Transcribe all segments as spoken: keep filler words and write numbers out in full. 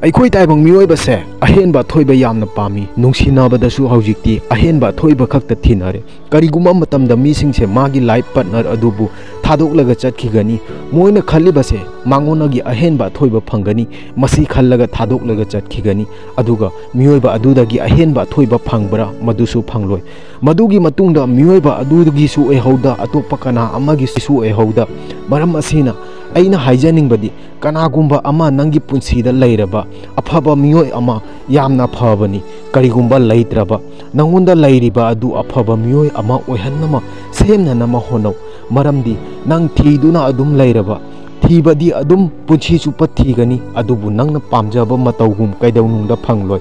ꯑꯩꯈꯣꯏ ꯇꯥꯏꯕꯪ ꯃꯤꯑꯣꯏꯕꯁꯦ ꯑꯍꯦꯟꯕ ꯑꯊꯣꯏꯕ ꯌꯥꯝꯅ ꯄꯥꯝꯃꯤ꯫ ꯅꯨꯡꯁꯤꯅꯕꯗꯁꯨ ꯍꯧꯖꯤꯛꯇꯤ ꯑꯍꯦꯟꯕ ꯑꯊꯣꯏꯕ ꯈꯛꯇ ꯊꯤꯅꯔꯦ꯫ ꯀꯔꯤꯒꯨꯝꯕ ꯃꯇꯝꯗ ꯃꯤꯁꯤꯡꯁꯦ ꯃꯥꯒꯤ life partner ꯑꯗꯨꯕꯨ ꯊꯥꯗꯣꯛꯂꯒ ꯆꯠꯈꯤꯒꯅꯤ꯫ ꯃꯣꯏꯅ ꯈꯜꯂꯤꯕꯁꯦ ꯃꯉꯣꯟꯗꯒꯤ ꯑꯍꯦꯟꯕ ꯑꯊꯣꯏꯕ ꯐꯪꯒꯅꯤ, ꯃꯁꯤ ꯈꯜꯂꯒ ꯊꯥꯗꯣꯛꯂꯒ ꯆꯠꯈꯤꯒꯅꯤ꯫ ꯑꯗꯨꯒ ꯃꯤꯑꯣꯏꯕ ꯑꯗꯨꯗꯒꯤ ꯑꯍꯦꯟꯕ ꯑꯊꯣꯏꯕ ꯐꯪꯕ꯭ꯔꯥ? ꯃꯗꯨꯁꯨ ꯐꯪꯂꯣꯏ꯫ ꯃꯗꯨꯒꯤ ꯃꯇꯨꯡꯗ ꯃꯤꯑꯣꯏꯕ ꯑꯗꯨꯒꯤꯁꯨ ꯑꯣꯏꯍꯧꯗ, ꯑꯇꯣꯞꯄ ꯀꯅꯥ ꯑꯃꯒꯤꯁꯨ ꯑꯣꯏꯍꯧꯗ꯫ ꯃꯔꯝ ꯑꯁꯤꯅ ꯑꯩꯅ ꯍꯥꯏꯖꯅꯤꯡꯕꯗꯤ, ꯀꯅꯥꯒꯨꯝꯕ ꯑꯃ ꯅꯪꯒꯤ ꯄꯨꯟꯁꯤꯗ ꯂꯩꯔꯕ ꯑꯐꯕ ꯃꯤꯑꯣꯏ ꯑꯃ ꯌꯥꯝꯅ ꯐꯕꯅꯤ꯫ ꯀꯔꯤꯒꯨꯝꯕ ꯂꯩꯇ꯭ꯔꯕ, ꯅꯪꯉꯣꯟꯗ ꯂꯩꯔꯤꯕ ꯑꯗꯨ ꯑꯐꯕ ꯃꯤꯑꯣꯏ ꯑꯃ ꯑꯣꯏꯍꯟꯅꯕ ꯁꯦꯝꯅꯅꯕ ꯍꯣꯠꯅꯧ꯫ ꯃꯔꯝꯗꯤ ꯅꯪ ꯊꯤꯗꯨꯅ ꯑꯗꯨꯝ ꯂꯩꯔꯕ, ꯊꯤꯕꯗꯤ ꯑꯗꯨꯝ ꯄꯨꯟꯁꯤ ꯆꯨꯞꯄ ꯊꯤꯒꯅꯤ, ꯑꯗꯨꯕꯨ ꯅꯪꯅ ꯄꯥꯝꯖꯕ ꯃꯇꯧꯒꯨꯝ ꯀꯩꯗꯧꯅꯨꯡꯗ ꯐꯪꯂꯣꯏ꯫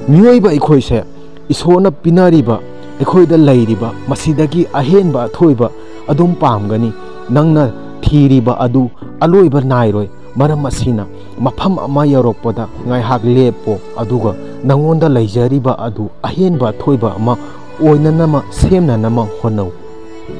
ꯃꯤꯑꯣꯏꯕ ꯑꯩꯈꯣꯏꯁꯦ ꯏꯁꯣꯔꯅ ꯄꯤꯅꯔꯤꯕ, ꯑꯩꯈꯣꯏꯗ ꯂꯩꯔꯤꯕ, ꯃꯁꯤꯗꯒꯤ ꯑꯍꯦꯟꯕ ꯑꯊꯣꯏꯕ ꯑꯗꯨꯝ ꯄꯥꯝꯒꯅꯤ꯫ ꯅꯪꯅ ꯊꯤꯔꯤꯕ ꯑꯗꯨ ꯑꯂꯣꯏꯕ ꯅꯥꯏꯔꯣꯏ꯫ ꯃꯔꯝ ꯑꯁꯤꯅ ꯃꯐꯝ ꯑꯃ ꯌꯧꯔꯛꯄꯗ ꯉꯥꯏꯍꯥꯛ ꯂꯦꯞꯄꯣ, ꯑꯗꯨꯒ ꯅꯪꯉꯣꯟꯗ ꯂꯩꯖꯔꯤꯕ ꯑꯗꯨ ꯑꯍꯦꯟꯕ ꯑꯊꯣꯏꯕ ꯑꯃ ꯑꯣꯏꯅꯅꯕ ꯁꯦꯝꯅꯅꯕ ꯍꯣꯠꯅꯧ꯫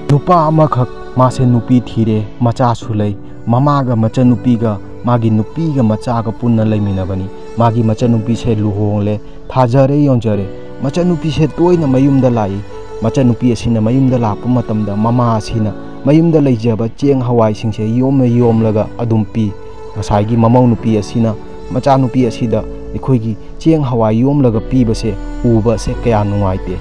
ꯅꯨꯄꯥ ꯑꯃꯈꯛ, ꯃꯥꯁꯦ ꯅꯨꯄꯤ ꯊꯤꯔꯦ, ꯃꯆꯥꯁꯨ ꯂꯩ꯫ ꯃꯃꯥꯒ ꯃꯆꯟꯅꯨꯄꯤꯒ, ꯃꯥꯒꯤ ꯅꯨꯄꯤꯒ ꯃꯆꯥꯒ ꯄꯨꯟꯅ ꯂꯩꯃꯤꯟꯅꯕꯅꯤ꯫ ꯃꯥꯒꯤ ꯃꯆꯟꯅꯨꯄꯤꯁꯦ ꯂꯨꯍꯣꯡꯂꯦ, ꯊꯥꯖꯔꯦ, ꯌꯣꯟꯖꯔꯦ꯫ ꯃꯆꯟꯅꯨꯄꯤꯁꯦ ꯇꯣꯏꯅ ꯃꯌꯨꯝꯗ ꯂꯥꯛꯏ꯫ ꯃꯆꯟꯅꯨꯄꯤ ꯑꯁꯤꯅ ꯃꯌꯨꯝꯗ ꯂꯥꯛꯄ ꯃꯇꯝꯗ ꯃꯃꯥ ꯑꯁꯤꯅ ꯃꯌꯨꯝꯗ ꯂꯩꯖꯕ ꯆꯦꯡ ꯍꯋꯥꯏꯁꯤꯡꯁꯦ ꯌꯣꯝꯃ ꯌꯣꯝꯂꯒ ꯑꯗꯨꯝ ꯄꯤ꯫ ꯉꯁꯥꯏꯒꯤ ꯃꯃꯧ ꯅꯨꯄꯤ ꯑꯁꯤꯅ, ꯃꯆꯥꯅꯨꯄꯤ ꯑꯁꯤꯗ ꯑꯩꯈꯣꯏꯒꯤ ꯆꯦꯡ ꯍꯋꯥꯏ ꯌꯣꯝꯂꯒ ꯄꯤꯕꯁꯦ ꯎꯕꯁꯦ ꯀꯌꯥ ꯅꯨꯡꯉꯥꯏꯇꯦ꯫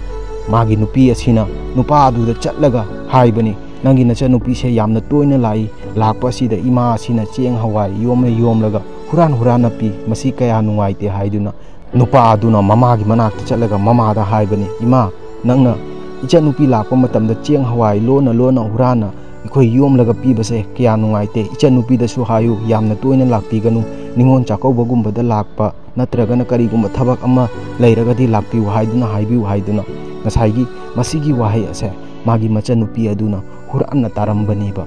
ꯃꯥꯒꯤ ꯅꯨꯄꯤ ꯑꯁꯤꯅ ꯅꯨꯄꯥ ꯑꯗꯨꯗ ꯆꯠꯂꯒ ꯍꯥꯏꯕꯅꯤ, "ꯅꯪꯒꯤ ꯅꯆꯟꯅꯨꯄꯤꯁꯦ ꯌꯥꯝꯅ ꯇꯣꯏꯅ ꯂꯥꯛꯏ, ꯂꯥꯛꯄ ꯑꯁꯤꯗ ꯏꯃꯥ ꯑꯁꯤꯅ ꯆꯦꯡ ꯍꯋꯥꯏ ꯌꯣꯝꯃ ꯌꯣꯝꯂꯒ ꯍꯨꯔꯥꯟ ꯍꯨꯔꯥꯟꯅ ꯄꯤ, ꯃꯁꯤ ꯀꯌꯥ ꯅꯨꯡꯉꯥꯏꯇꯦ" ꯍꯥꯏꯗꯨꯅ ꯅꯨꯄꯥ ꯑꯗꯨꯅ ꯃꯃꯥꯒꯤ ꯃꯅꯥꯛꯇ ꯆꯠꯂꯒ ꯃꯃꯥꯗ ꯍꯥꯏꯕꯅꯤ, "ꯏꯃꯥ, ꯅꯪꯅ ꯏꯆꯟꯅꯨꯄꯤ ꯂꯥꯛꯄ ꯃꯇꯝꯗ ꯆꯦꯡ ꯍꯋꯥꯏ ꯂꯣꯟꯅ ꯂꯣꯟꯅ ꯍꯨꯔꯥꯟꯅ ꯑꯩꯈꯣꯏ ꯌꯣꯝꯂꯒ ꯄꯤꯕꯁꯦ ꯀꯌꯥ ꯅꯨꯡꯉꯥꯏꯇꯦ꯫ ꯏꯆꯟꯅꯨꯄꯤꯗꯁꯨ ꯍꯥꯏꯌꯨ, ꯌꯥꯝꯅ ꯇꯣꯏꯅ ꯂꯥꯛꯄꯤꯒꯅꯨ꯫ ꯅꯤꯉꯣꯜ ꯆꯥꯛꯀꯧꯕꯒꯨꯝꯕꯗ ꯂꯥꯛꯄ ꯅꯠꯇ꯭ꯔꯒꯅ ꯀꯔꯤꯒꯨꯝꯕ ꯊꯕꯛ ꯑꯃ ꯂꯩꯔꯒꯗꯤ ꯂꯥꯛꯄꯤꯌꯨ ꯍꯥꯏꯗꯨꯅ ꯍꯥꯏꯕꯤꯌꯨ" ꯍꯥꯏꯗꯨꯅ ꯉꯁꯥꯏꯒꯤ ꯃꯁꯤꯒꯤ ꯋꯥꯍꯩ ꯑꯁꯦ ꯃꯥꯒꯤ ꯃꯆꯟꯅꯨꯄꯤ ꯑꯗꯨꯅ ꯍꯨꯔꯥꯟꯅ ꯇꯥꯔꯝꯕꯅꯦꯕ꯫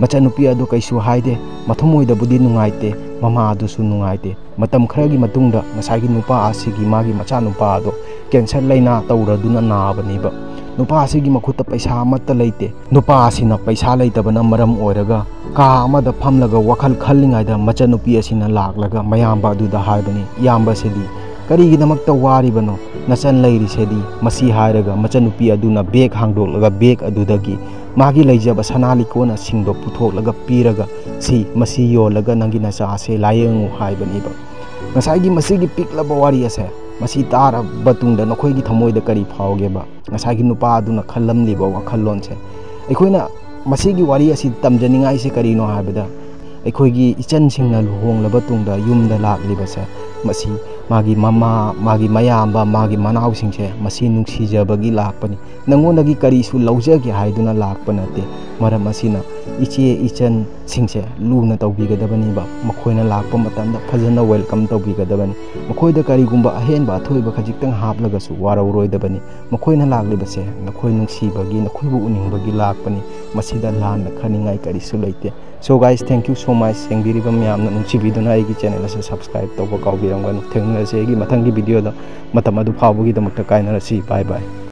ꯃꯆꯟꯅꯨꯄꯤ ꯑꯗꯨ ꯀꯩꯁꯨ ꯍꯥꯏꯗꯦ꯫ ꯃꯊꯃꯣꯏꯗꯕꯨꯗꯤ ꯅꯨꯡꯉꯥꯏꯇꯦ, ꯃꯃꯥ ꯑꯗꯨꯁꯨ ꯅꯨꯡꯉꯥꯏꯇꯦ꯫ ꯃꯇꯝ ꯈꯔꯒꯤ ꯃꯇꯨꯡꯗ ꯉꯁꯥꯏꯒꯤ ꯅꯨꯄꯥ ꯑꯁꯤꯒꯤ ꯃꯥꯒꯤ ꯃꯆꯥꯅꯨꯄꯥ ꯑꯗꯣ cancer ꯂꯥꯏꯅꯥ ꯇꯧꯔꯗꯨꯅ ꯅꯥꯕꯅꯦꯕ꯫ ꯅꯨꯄꯥ ꯑꯁꯤꯒꯤ ꯃꯈꯨꯠꯇ ꯄꯩꯁꯥ ꯑꯃꯠꯇ ꯂꯩꯇꯦ꯫ ꯅꯨꯄꯥ ꯑꯁꯤꯅ ꯄꯩꯁꯥ ꯂꯩꯇꯕꯅ ꯃꯔꯝ ꯑꯣꯏꯔꯒ ꯀꯥ ꯑꯃꯗ ꯐꯝꯂꯒ ꯋꯥꯈꯜ ꯈꯜꯂꯤꯉꯩꯗ ꯃꯆꯟꯅꯨꯄꯤ ꯑꯁꯤꯅ ꯂꯥꯛꯂꯒ ꯃꯌꯥꯝꯕ ꯑꯗꯨꯗ ꯍꯥꯏꯕꯅꯤ, "ꯏꯌꯥꯝꯕꯁꯤꯗꯤ ꯀꯔꯤꯒꯤꯗꯃꯛꯇ ꯋꯥꯔꯤꯕꯅꯣ? ꯅꯆꯟ ꯂꯩꯔꯤꯁꯤꯗꯤ?" ꯃꯁꯤ ꯍꯥꯏꯔꯒ ꯃꯆꯟꯅꯨꯄꯤ ꯑꯗꯨꯅ ꯕꯦꯒ ꯍꯥꯡꯗꯣꯛꯂꯒ ꯕꯦꯒ ꯑꯗꯨꯗꯒꯤ ꯃꯥꯒꯤ ꯂꯩꯖꯕ ꯁꯅꯥ ꯂꯤꯛꯀꯣꯟꯁꯤꯡꯗꯣ ꯄꯨꯊꯣꯛꯂꯒ ꯄꯤꯔꯒ, "ꯁꯤ, ꯃꯁꯤ ꯌꯣꯜꯂꯒ ꯅꯪꯒꯤ ꯅꯆꯥꯁꯦ ꯂꯥꯌꯦꯡꯉꯨ" ꯍꯥꯏꯕꯅꯦꯕ꯫ ꯉꯁꯥꯏꯒꯤ ꯃꯁꯤꯒꯤ ꯄꯤꯛꯂꯕ ꯋꯥꯔꯤ ꯑꯁꯦ ꯃꯁꯤ ꯇꯥꯔꯕ ꯇꯨꯡꯗ ꯅꯈꯣꯏꯒꯤ ꯊꯃꯣꯏꯗ ꯀꯔꯤ ꯐꯥꯎꯒꯦꯕ? ꯉꯁꯥꯏꯒꯤ ꯅꯨꯄꯥ ꯑꯗꯨꯅ ꯈꯜꯂꯝꯂꯤꯕ ꯋꯥꯈꯜꯂꯣꯟꯁꯦ꯫ ꯑꯩꯈꯣꯏꯅ ꯃꯁꯤꯒꯤ ꯋꯥꯔꯤ ꯑꯁꯤ ꯇꯝꯖꯅꯤꯡꯉꯥꯏꯁꯦ ꯀꯔꯤꯅꯣ ꯍꯥꯏꯕꯗ, ꯑꯩꯈꯣꯏꯒꯤ ꯏꯆꯟꯁꯤꯡꯅ ꯂꯨꯍꯣꯡꯂꯕ ꯇꯨꯡꯗ ꯌꯨꯝꯗ ꯂꯥꯛꯂꯤꯕꯁꯦ, ꯃꯁꯤ ꯃꯥꯒꯤ ꯃꯃꯥ, ꯃꯥꯒꯤ ꯃꯌꯥꯝꯕ, ꯃꯥꯒꯤ ꯃꯅꯥꯎꯁꯤꯡꯁꯦ ꯃꯁꯤ ꯅꯨꯡꯁꯤꯖꯕꯒꯤ ꯂꯥꯛꯄꯅꯤ꯫ ꯅꯪꯉꯣꯟꯗꯒꯤ ꯀꯔꯤꯁꯨ ꯂꯧꯖꯒꯦ ꯍꯥꯏꯗꯨꯅ ꯂꯥꯛꯄ ꯅꯠꯇꯦ꯫ ꯃꯔꯝ ꯑꯁꯤꯅ ꯏꯆꯦ ꯏꯆꯟꯁꯤꯡꯁꯦ ꯂꯨꯅ ꯇꯧꯕꯤꯒꯗꯕꯅꯤꯕ꯫ ꯃꯈꯣꯏꯅ ꯂꯥꯛꯄ ꯃꯇꯝꯗ ꯐꯖꯅ welcome ꯇꯧꯕꯤꯒꯗꯕꯅꯤ꯫ ꯃꯈꯣꯏꯗ ꯀꯔꯤꯒꯨꯝꯕ ꯑꯍꯦꯟꯕ ꯑꯊꯣꯏꯕ ꯈꯖꯤꯛꯇꯪ ꯍꯥꯞꯂꯒꯁꯨ ꯋꯥꯔꯧꯔꯣꯏꯗꯕꯅꯤ꯫ ꯃꯈꯣꯏꯅ ꯂꯥꯛꯂꯤꯕꯁꯦ ꯅꯈꯣꯏ ꯅꯨꯡꯁꯤꯕꯒꯤ, ꯅꯈꯣꯏꯕꯨ ꯎꯅꯤꯡꯕꯒꯤ ꯂꯥꯛꯄꯅꯤ꯫ ꯃꯁꯤꯗ ꯂꯥꯟꯅ ꯈꯟꯅꯤꯡꯉꯥꯏ ꯀꯔꯤꯁꯨ ꯂꯩꯇꯦ꯫ So guys, thank you so much꯫ ꯌꯦꯡꯕꯤꯔꯤꯕ ꯃꯌꯥꯝꯅ ꯅꯨꯡꯁꯤꯕꯤꯗꯨꯅ ꯑꯩꯒꯤ channel ꯑꯁꯤ subscribe ꯇꯧꯕ ꯀꯥꯎꯕꯤꯔꯝꯒꯅꯨ꯫ ꯊꯦꯡꯅꯔꯁꯤ ꯑꯩꯒꯤ ꯃꯊꯪꯒꯤ video ꯗ꯫ ꯃꯇꯝ ꯑꯗꯨ ꯐꯥꯎꯕꯒꯤꯗꯃꯛꯇ ꯀꯥꯏꯅꯔꯁꯤ꯫ Bye bye꯫